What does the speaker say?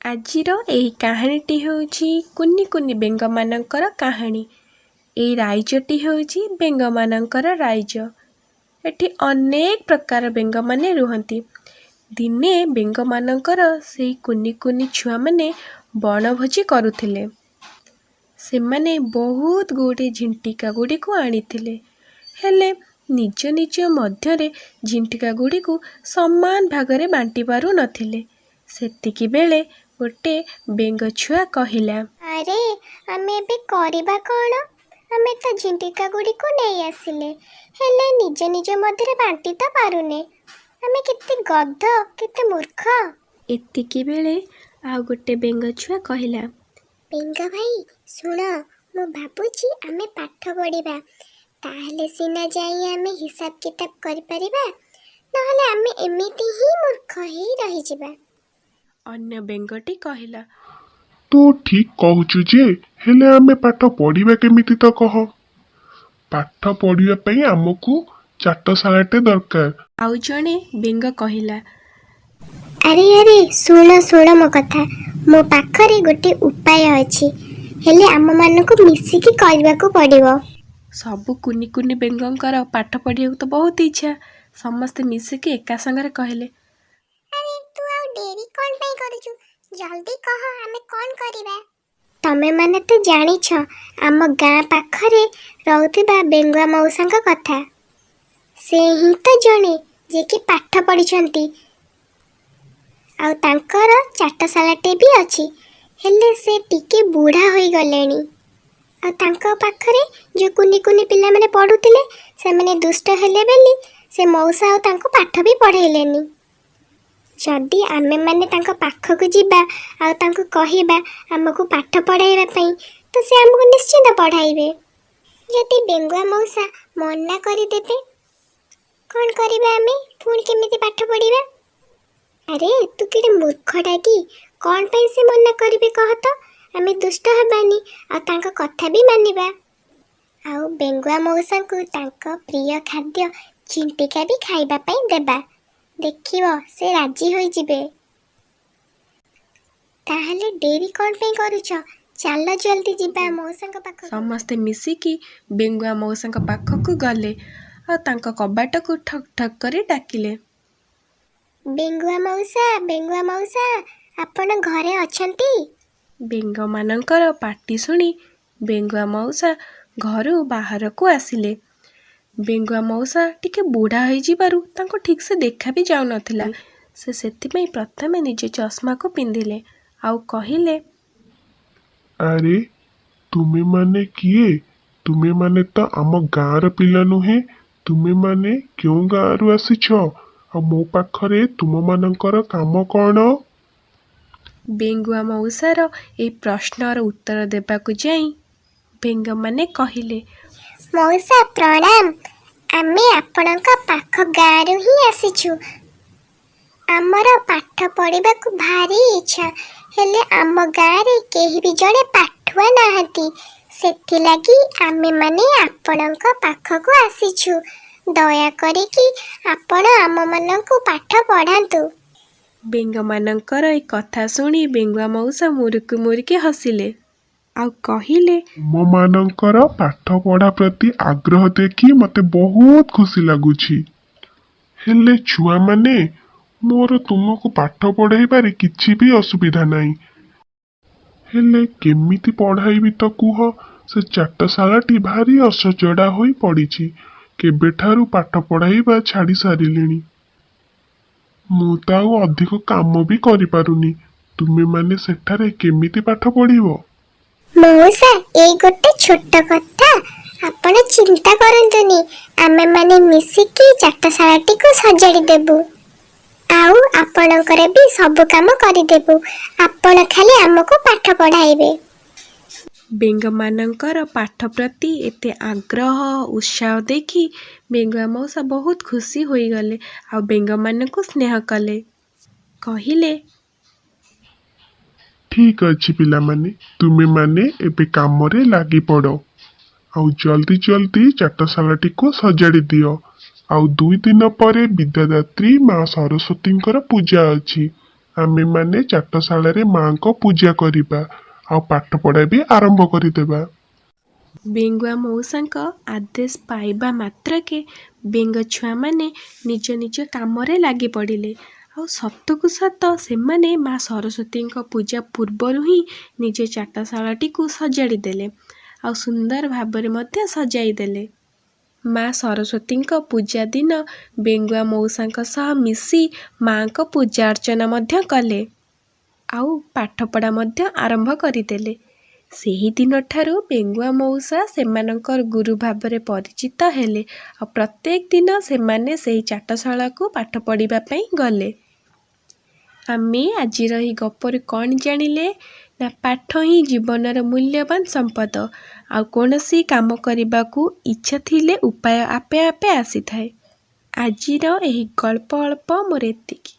ଆଜିର ଏହି କାହାଣୀଟି ହେଉଛି କୁନି କୁନି ବେଙ୍ଗମାନଙ୍କର କାହାଣୀ। ଏଇ ରାଇଜଟି ହେଉଛି ବେଙ୍ଗମାନଙ୍କର ରାଇଜ। ଏଠି ଅନେକ ପ୍ରକାର ବେଙ୍ଗମାନେ ରୁହନ୍ତି। ଦିନେ ବେଙ୍ଗମାନଙ୍କର ସେଇ କୁନି କୁନି ଛୁଆମାନେ ବଣଭୋଜି କରୁଥିଲେ। ସେମାନେ ବହୁତ ଗୁଡ଼ିଏ ଝିଣ୍ଟିକା ଗୁଡ଼ିକୁ ଆଣିଥିଲେ, ହେଲେ ନିଜ ନିଜ ମଧ୍ୟରେ ଝିଣ୍ଟିକା ଗୁଡ଼ିକୁ ସମାନ ଭାଗରେ ବାଣ୍ଟି ପାରୁନଥିଲେ। ସେତିକିବେଳେ ଗୋଟେ ବେଙ୍ଗ ଛୁଆ କହିଲା, ଆରେ, ଆମେ ଏବେ କରିବା କ'ଣ? ଆମେ ତ ଝିଣ୍ଟିକା ଗୁଡ଼ିକୁ ନେଇ ଆସିଲେ, ହେଲେ ନିଜ ନିଜ ମଧ୍ୟରେ ବାଣ୍ଟି ତ ପାରୁନେ। ଆମେ କେତେ ଗଧ, କେତେ ମୂର୍ଖ! ଏତିକି ବେଳେ ଆଉ ଗୋଟେ ବେଙ୍ଗ ଛୁଆ କହିଲା, ବେଙ୍ଗ ଭାଇ, ଶୁଣ, ମୁଁ ଭାବୁଛି ଆମେ ପାଠ ପଢ଼ିବା। ତାହେଲେ ସିନା ଯାଇ ଆମେ ହିସାବ କିତାବ କରିପାରିବା, ନହେଲେ ଆମେ ଏମିତି ହିଁ ମୂର୍ଖ ହେଇ ରହିଯିବା। ଅନ୍ୟ ବେଙ୍ଗଟି କହିଲା, ତୁ ଠିକ୍ କହୁଛୁ ଯେ, ହେଲେ ଆମେ ପାଠ ପଢ଼ିବା କେମିତି ତ କହ? ପାଠ ପଢ଼ିବା ପାଇଁ ଆମକୁ ଚାଟଶାଳାଟେ ଦରକାର। ଆଉ ଜଣେ ବେଙ୍ଗ କହିଲା, ଆରେ ଆରେ, ଶୁଣ ଶୁଣ ମୋ କଥା। ମୋ ପାଖରେ ଗୋଟେ ଉପାୟ ଅଛି, ହେଲେ ଆମମାନଙ୍କୁ ମିଶିକି କରିବାକୁ ପଡ଼ିବ। ସବୁ କୁନି କୁନି ବେଙ୍ଗଙ୍କର ପାଠ ପଢ଼ିବାକୁ ତ ବହୁତ ଇଚ୍ଛା। ସମସ୍ତେ ମିଶିକି ଏକା ସାଙ୍ଗରେ କହିଲେ, ଆରେ, ତୁ ଆଉ ଡେରି କ'ଣ ପାଇଁ କରୁଛୁ? ଜଲ୍ଦି କହ, ଆମେ କ'ଣ କରିବା? ତମେମାନେ ତ ଜାଣିଛ ଆମ ଗାଁ ପାଖରେ ରହୁଥିବା ବେଙ୍ଗୁଆ ମଉସାଙ୍କ କଥା। ସେ ହିଁ ତ ଜଣେ ଯିଏକି ପାଠ ପଢ଼ିଛନ୍ତି, ଆଉ ତାଙ୍କର ଚାଟଶାଳାଟେ ବି ଅଛି। ହେଲେ ସେ ଟିକେ ବୁଢ଼ା ହୋଇଗଲେଣି, ଆଉ ତାଙ୍କ ପାଖରେ ଯେଉଁ କୁନି କୁନି ପିଲାମାନେ ପଢ଼ୁଥିଲେ, ସେମାନେ ଦୁଷ୍ଟ ହେଲେ ବୋଲି ସେ ମଉସା ଆଉ ତାଙ୍କୁ ପାଠ ବି ପଢ଼େଇଲେନି। ଯଦି ଆମେମାନେ ତାଙ୍କ ପାଖକୁ ଯିବା ଆଉ ତାଙ୍କୁ କହିବା ଆମକୁ ପାଠ ପଢ଼ାଇବା ପାଇଁ, ତ ସେ ଆମକୁ ନିଶ୍ଚିନ୍ତ ପଢ଼ାଇବେ। ଯଦି ବେଙ୍ଗୁଆ ମଉସା ମନା କରିଦେବେ, କ'ଣ କରିବା ଆମେ? ପୁଣି କେମିତି ପାଠ ପଢ଼ିବା? ଆରେ, ତୁ କେଡ଼େ ମୂର୍ଖଟା କି? କ'ଣ ପାଇଁ ସେ ମନା କରିବେ କହ ତ? ଆମେ ଦୁଷ୍ଟ ହେବାନି ଆଉ ତାଙ୍କ କଥା ବି ମାନିବା, ଆଉ ବେଙ୍ଗୁଆ ମଉସାଙ୍କୁ ତାଙ୍କ ପ୍ରିୟ ଖାଦ୍ୟ ଝିଣ୍ଟିକା ବି ଖାଇବା ପାଇଁ ଦେବା। ଦେଖିବ, ସେ ରାଜି ହୋଇଯିବେ। ତାହେଲେ ଡେରି କ'ଣ ପାଇଁ କରୁଛ? ଚାଲ ଜଲ୍ଦି ଯିବା ମଉସାଙ୍କ ପାଖକୁ। ସମସ୍ତେ ମିଶିକି ବେଙ୍ଗୁଆ ମଉସାଙ୍କ ପାଖକୁ ଗଲେ ଆଉ ତାଙ୍କ କବାଟକୁ ଠକ୍ ଠକ୍ କରି ଡାକିଲେ। ବେଙ୍ଗୁଆ ମଉସା, ବେଙ୍ଗୁଆ ମଉସା, ଆପଣ ଘରେ ଅଛନ୍ତି? ବେଙ୍ଗମାନଙ୍କର ପାଟି ଶୁଣି ବେଙ୍ଗୁଆ ମଉସା ଘରୁ ବାହାରକୁ ଆସିଲେ। ବେଙ୍ଗୁଆ ମଉସା ଟିକେ ବୁଢ଼ା ହୋଇଯିବାରୁ ତାଙ୍କୁ ଠିକ୍ସେ ଦେଖା ବି ଯାଉନଥିଲା। ସେ ସେଥିପାଇଁ ପ୍ରଥମେ ନିଜ ଚଷମାକୁ ପିନ୍ଧିଲେ ଆଉ କହିଲେ, ଆରେ, ତୁମେମାନେ କିଏ? ତୁମେମାନେ ତ ଆମ ଗାଁର ପିଲା ନୁହେଁ। ତୁମେମାନେ କେଉଁ ଗାଁରୁ ଆସିଛ ଆଉ ମୋ ପାଖରେ ତୁମମାନଙ୍କର କାମ କ'ଣ? ବେଙ୍ଗୁଆ ମଉସାର ଏଇ ପ୍ରଶ୍ନର ଉତ୍ତର ଦେବାକୁ ଯାଇ ବେଙ୍ଗମାନେ କହିଲେ, ମଉସା, ପ୍ରଣାମ। ଆମେ ଆପଣଙ୍କ ପାଖ ଗାଁରୁ ହିଁ ଆସିଛୁ। ଆମର ପାଠ ପଢ଼ିବାକୁ ଭାରି ଇଚ୍ଛା, ହେଲେ ଆମ ଗାଁରେ କେହି ବି ଜଣେ ପାଠୁଆ ନାହାନ୍ତି। ସେଥିଲାଗି ଆମେମାନେ ଆପଣଙ୍କ ପାଖକୁ ଆସିଛୁ। ଦୟା କରିକି ଆପଣ ଆମମାନଙ୍କୁ ପାଠ ପଢ଼ାନ୍ତୁ। ବେଙ୍ଗମାନଙ୍କର ଏ କଥା ଶୁଣି ବେଙ୍ଗୁଆ ମଉସା ମୁରୁକି ମୁରୁକି ହସିଲେ ଆଉ କହିଲେ, ତୁମମାନଙ୍କର ପାଠ ପଢ଼ା ପ୍ରତି ଆଗ୍ରହ ଦେଖି ମୋତେ ବହୁତ ଖୁସି ଲାଗୁଛି। ହେଲେ ଛୁଆମାନେ, ମୋର ତୁମକୁ ପାଠ ପଢ଼ାଇବାରେ କିଛି ବି ଅସୁବିଧା ନାହିଁ। ହେଲେ କେମିତି ପଢ଼ାଇବି ତ କୁହ? ସେ ଚାଟଶାଳାଟି ଭାରି ଅସଜଡ଼ା ହୋଇ ପଡ଼ିଛି। କେବେଠାରୁ ପାଠ ପଢ଼ାଇବା ଛାଡ଼ି ସାରିଲିଣି। ମୁଁ ତ ଆଉ ଅଧିକ କାମ ବି କରିପାରୁନି। ତୁମେମାନେ ସେଠାରେ କେମିତି ପାଠ ପଢ଼ିବ? ମଉସା, ଏଇ ଗୋଟେ ଛୋଟ କଥା, ଆପଣ ଚିନ୍ତା କରନ୍ତୁନି। ଆମେମାନେ ମିଶିକି ଚାଟଶାଳାଟିକୁ ସଜାଡ଼ି ଦେବୁ ଆଉ ଆପଣଙ୍କର ବି ସବୁ କାମ କରିଦେବୁ। ଆପଣ ଖାଲି ଆମକୁ ପାଠ ପଢ଼ାଇବେ। ବେଙ୍ଗମାନଙ୍କର ପାଠ ପ୍ରତି ଏତେ ଆଗ୍ରହ ଉତ୍ସାହ ଦେଖି ବେଙ୍ଗୁଆ ମଉସା ବହୁତ ଖୁସି ହୋଇଗଲେ ଆଉ ବେଙ୍ଗମାନଙ୍କୁ ସ୍ନେହ କଲେ। କହିଲେ, ଠିକ୍ ଅଛି ପିଲାମାନେ, ତୁମେମାନେ ଏବେ କାମରେ ଲାଗିପଡ଼ ଆଉ ଜଲ୍ଦି ଜଲ୍ଦି ଚାଟଶାଳାଟିକୁ ସଜାଡ଼ି ଦିଅ। ଆଉ 2 ଦିନ ପରେ ବିଦ୍ୟାଦାତ୍ରୀ ମା ସରସ୍ୱତୀଙ୍କର ପୂଜା ଅଛି। ଆମେମାନେ ଚାଟଶାଳାରେ ମାଆଙ୍କ ପୂଜା କରିବା ଆଉ ପାଠପଢ଼ା ବି ଆରମ୍ଭ କରିଦେବା। ବେଙ୍ଗୁଆ ମଉସାଙ୍କ ଆଦେଶ ପାଇବା ମାତ୍ରକେ ବେଙ୍ଗ ଛୁଆମାନେ ନିଜ ନିଜ କାମରେ ଲାଗି ପଡ଼ିଲେ। ଆଉ ସତକୁ ସତ ସେମାନେ ମା ସରସ୍ୱତୀଙ୍କ ପୂଜା ପୂର୍ବରୁ ହିଁ ନିଜ ଚାଟଶାଳାଟିକୁ ସଜାଡ଼ି ଦେଲେ ଆଉ ସୁନ୍ଦର ଭାବରେ ମଧ୍ୟ ସଜାଇ ଦେଲେ। ମା ସରସ୍ୱତୀଙ୍କ ପୂଜା ଦିନ ବେଙ୍ଗୁଆ ମଉସାଙ୍କ ସହ ମିଶି ମାଆଙ୍କ ପୂଜା ଅର୍ଚ୍ଚନା ମଧ୍ୟ କଲେ ଆଉ ପାଠପଢ଼ା ମଧ୍ୟ ଆରମ୍ଭ କରିଦେଲେ। ସେହିଦିନଠାରୁ ବେଙ୍ଗୁଆ ମଉସା ସେମାନଙ୍କର ଗୁରୁ ଭାବରେ ପରିଚିତ ହେଲେ ଆଉ ପ୍ରତ୍ୟେକ ଦିନ ସେମାନେ ସେହି ଚାଟଶାଳାକୁ ପାଠ ପଢ଼ିବା ପାଇଁ ଗଲେ। ଆମେ ଆଜିର ଏହି ଗପରୁ କ'ଣ ଜାଣିଲେ ନା, ପାଠ ହିଁ ଜୀବନର ମୂଲ୍ୟବାନ ସମ୍ପଦ, ଆଉ କୌଣସି କାମ କରିବାକୁ ଇଚ୍ଛା ଥିଲେ ଉପାୟ ଆପେ ଆପେ ଆସିଥାଏ। ଆଜିର ଏହି ଗଳ୍ପ ଅଳ୍ପ ମୋର ଏତିକି।